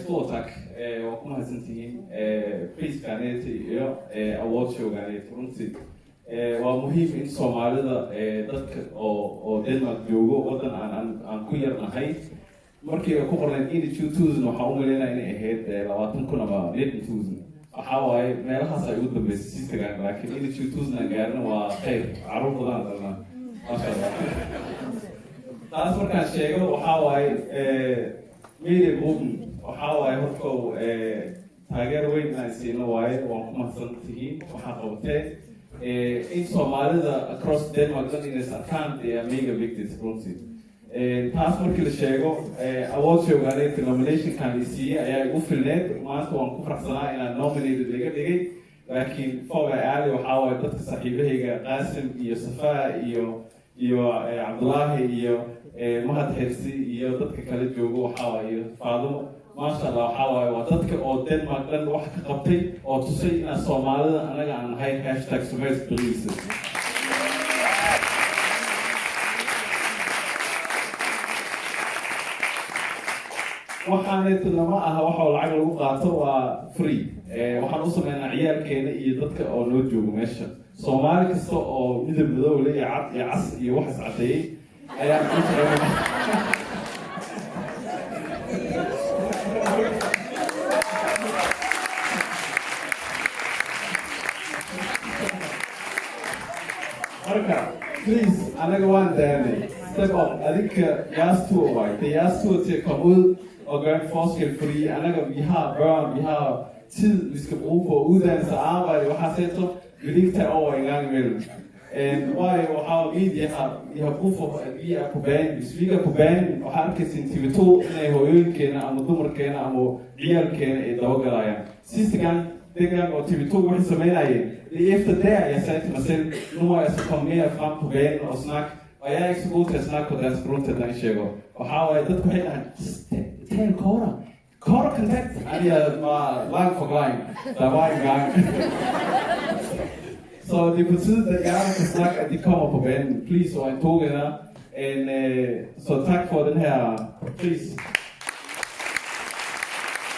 Stor tack. Waa ku mahadsantihiin priiskaneeta iyo award showganeeta. Runtii waa muhiim in Soomaalida, dadka oo Denmark joogo, waddan aan ku yarnahay, markii ay ku qornayd 22,000, waxaan u malaynaya inay ahayd 20,000 ama 19,000. Waxaa waaye meelahaas ay ugu dambeysay sistagan, laakiin 22,000 aan gaarin waa khayr, caruur badan aan dhalnaa, maasha Allah. Taas markaan sheego, waxaa waaye media boom, waxaa waaye horkow taageer weyn inaan siino waaye. Waan ku mahadsan tihiin waxaa qabateen in Soomaalida across Denmark dhan inay arkaan. Det er mega vigtigt runtii. Taas markii la sheego, award showganeeta nominationkan la siiyey ayaa igu filneed. Maanta waan ku faraxsanaa inaan nominated laga dhigay, laakiin foga aali waxaa waaye dadka saaxiibahayga Qaasim iyo Safaa iyo Cabdullaahi iyo Mahad Xirsi iyo dadka kala joogo, waxaa waaye, iyo Faadumo, maasha Allah. Waxaa waaye waa dadka oo Denmark dhan wax ka qabtay oo tusay inaan Soomaalida anaga aan nahay #Sumaisprise. Waxaaneetu lama aha waxa lacag lagu qaato, waa free. Waxaan u sameynaa ciyaalkeena iyo dadka oo noo joogo meesha. Soomaali kasta oo midab madow le iyo cad iyo cas iyo wax is caddeeyey ayaan u shaqeynaa. Marka please, anaga waan daanay, step up. Adinka jeres tur waay, det er jeres tur til at komme ud og gøre en forskel, fordi anaga, vi har børn, vi har tid, vi skal bruge på uddannelse og arbejde. Waxaa seeto vil ikke tage over en gang imellem. Waayo waxaa media vi har brug for, at vi er på banen. Hvis vi ikke er på banen, waxaa arkaysin TV2 inay hooyooyinkeena ama dumarkeena ama ciyaalkeena ay dabagalayaan. Sidste gang, dengang og TV2 waxay sameynayeen, det er efter der, jeg sagde til mig selv, nu må jeg så komme mere frem på banen og snakke. Og jeg er ikke så god til at snakke på dansk, rundt til dansk sheego. Waxaa waaye dadku waxay dhahaan, tal kortere. Kortere kontakt. Aniga var lang forklaring. Der var en gang. Så det er på tide, at jeg kan snakke, at de kommer på banen. Please, og en togener. Så tak for den her pris.